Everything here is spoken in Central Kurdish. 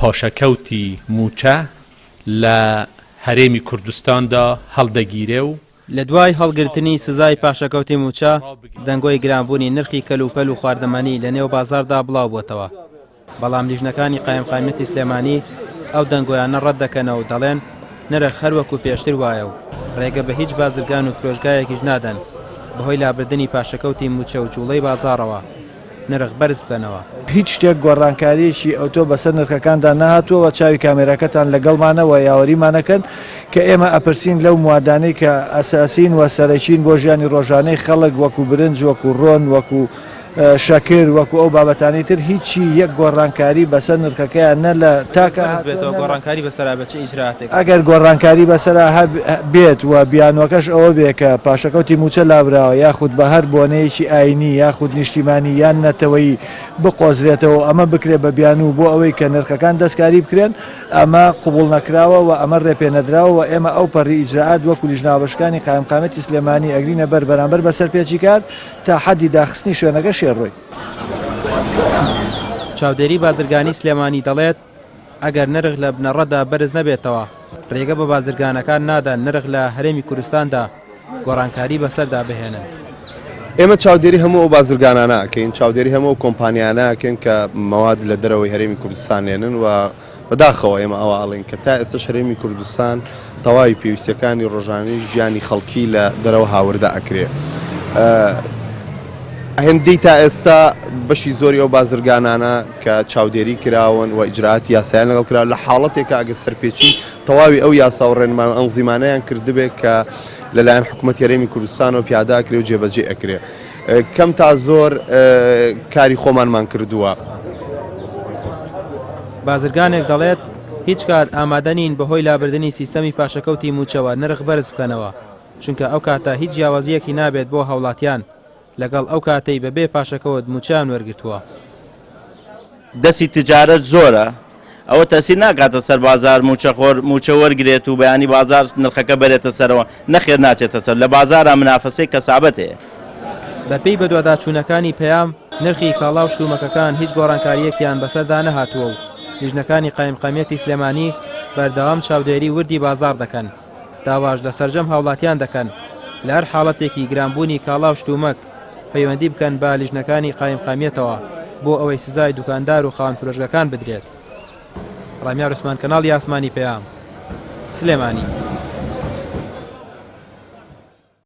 پاشەکەوتی مووچە لە هەرێمی کوردستاندا هەڵدەگیرێ و. لە دوای هەڵگرتنی سزای پاشەکەوتی مووچە، دەنگۆی گرانبوونی نرخی کەلوپەل و خواردەمەنی لەنێو بازاڕدا بڵاوبووەتەوە، بەڵام لیژنەکانی قایمقامیەتی سلێمانی ئەو دەنگۆیانە ڕەتدەکەنەوە و دەڵێن، نرخ هەر وەکو پێشتر وایە و ڕێگە بە هیچ بازرگان و فرۆشگایەکیش نادەن بەهۆی لابردنی پاشەکەوتی مووچە و جوڵەی بازاڕەوە نرخ بەرز بکەنەوە. هیچ شتێک گۆڕانکارییەکی ئەوتۆ بەسەر نرخەکاندا نەهاتووە و چاوی کامێراکەتان لەگەڵمانە و یاوەریمانەکەن کە ئێمە ئەپرسین لەو موادانەی کە ئەساسین و سەرەکین بۆ ژیانی ڕۆژانەی خەڵک وەکو برنج وەکو ڕۆن وەکو شەکر وەکو ئەو بابەتانەی تر هیچی یەک گۆڕانکاری بەسەر نرخەکەیان نە لە تاکە بەرز بێتەوە گۆڕانکاری بەسەرا بێت چ ئیجرائاتێک؟ ئەگەر گۆڕانکاری بەسەرا بێت و بیانوەکەش ئەوە بێ کە پاشەکەوتی مووچە لابراوە یاخود بە هەر بۆنەیەکی ئاینی یاخود نیشتیمانی یان نەتەوەیی بقۆزرێتەوە و ئەمە بکرێ بە بیانوو بۆ ئەوەی کە نرخەکان دەستکاری بکرێن ئەمە قبوڵنەکراوە و ئەمە ڕێپێنەدراوە و ئێمە ئەو پەڕی ئیجرائات وەکو لیژنە هاوبەشەکانی قایمقامیەتی سلێمانی ئەگرینە بەر بەرامبەر بە سەرپێچیکار تا حەدی داخستنی شوێنەکە شێڕۆی. چاودێری بازرگانی سلێمانی دەڵێت، ئەگەر نرخ لە بنەڕەتدا بەرز نەبێتەوە، رێگە بە بازرگانەکان نادەن نرخ لە هەرێمی کوردستاندا گۆڕانکاری بەسەردا بهێنن. ئێمە چاودێری هەموو ئەو بازرگانانە ئەکەین، چاودێری هەموو ئەو کۆمپانیانە ئەکەین کە مەواد لە دەرەوەی هەرێمی کوردستان نێنن و بەداخەوە ئێمە ئەوە ئەڵێین کە تا ئێستەش هەرێمی کوردستان تەواوی پێویستیەکانی ڕۆژانەی ژیانی خەڵکی لە دەرەوە هاوردە ئەکرێ. هێندەی تا ئێستا بەشی زۆری ئەو بازرگانانە کە چاودێری کراون و ئیجرائاتی یاسایان لەگەڵ کراوە لە حاڵەتێکا ئەگەر سەرپێچی تەواوی ئەو یاسا و ڕێنما و ئەنزیمانەیان کردبێ کە لەلایەن حکوومەتی هەرێمی کوردستانەوە پیادە ئەکرێ و جێبەجێ ئەکرێ. کەم تا زۆر کاری خۆمانمان کردووە. بازرگانێک دەڵێت، هیچ کات ئامادە نین بەهۆی لابردنی سیستەمی پاشەکەوتی مووچەوە نرخ بەرز بکەنەوە، چونکە ئەو کاتە هیچ جیاوازییەکی نابێت بۆ هاوڵاتیان لەگەڵ ئەو کاتەی بەبێ پاشەکەوت مووچەیان وەرگرتووە. دەستی تجارەت زۆرە ئەوە تەسیر ناکاتە سەر بازار موچەخۆر موچە وەرگرێت و بەیانی بازار نرخەکە بەرێتە سەرەوە نەخێر ناچێتە سەر لە بازارا منافەسەی کەسابەت هەیە. بەپێی بەدواداچوونەکانی پەیام، نرخی کاڵا و شتومەکەکان هیچ گۆڕانکارییەکیان بەسەردا نەهاتووە و لیژنەکانی قایمقامیەتی سلێمانی بەردەوام چاودێری وردی بازاڕ دەکەن، داواش لە سەرجەم هاوڵاتیان دەکەن لە هەر حاڵەتێکی گرانبوونی کاڵا و شتومەک پەیوەندی بکەن بە لیژنەکانی قایمقامیەتەوە بۆ ئەوەی سزای دوکاندار و خاوەن فرۆشگەکان بدرێت. ڕامیار عوسمان کەناڵی ئاسمانی پەیام، سلێمانی.